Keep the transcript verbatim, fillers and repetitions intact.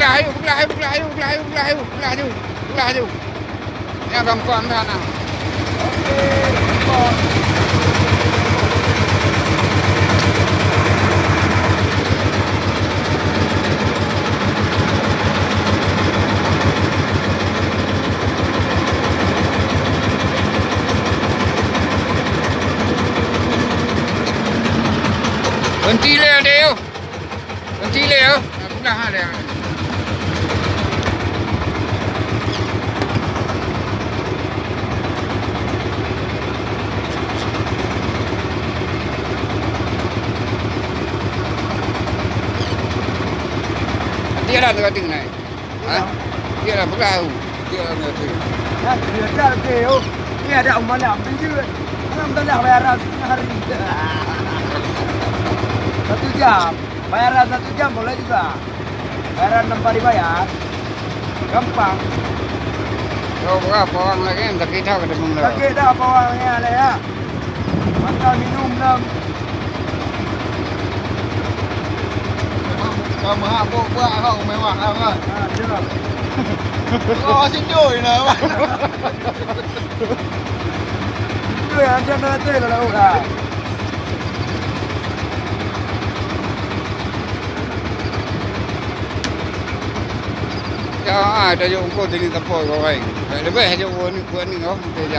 Peuglah aju, peuglah aju, peuglah aju, peuglah aju, peuglah aju, peuglah aju, peuglah aju. Nyan gampang that na. Berhenti lé, Dek, yo. Berhenti lé, yo. Nah, peugah ha, Dek. Hati lah teuka deungon. Ha? Dia dah peugah tu. Dia dah ngerti. Nah, dia dah ke, oh. Dia ada umat nak beli juga. Enam belas bayaran setengah hari. Satu jam. Bayaran satu jam boleh juga. Bayaran enam kali bayar. Gampang. Yo, berapa orang lagi? Sakit dah kata benda. Sakit dah apa orang ni, ada ya? Makan minum dah. Ka meuhak buet-buet hong mewah lah, kan? Ha, ya. Oh, sidoi lah, kan? Sidoi, anjang dah latih lah, lah. Ya, ah, dah jok ungkot sini tempat kau, kan? Lebih jok buat ni, buat ni, kau. Betul, ya.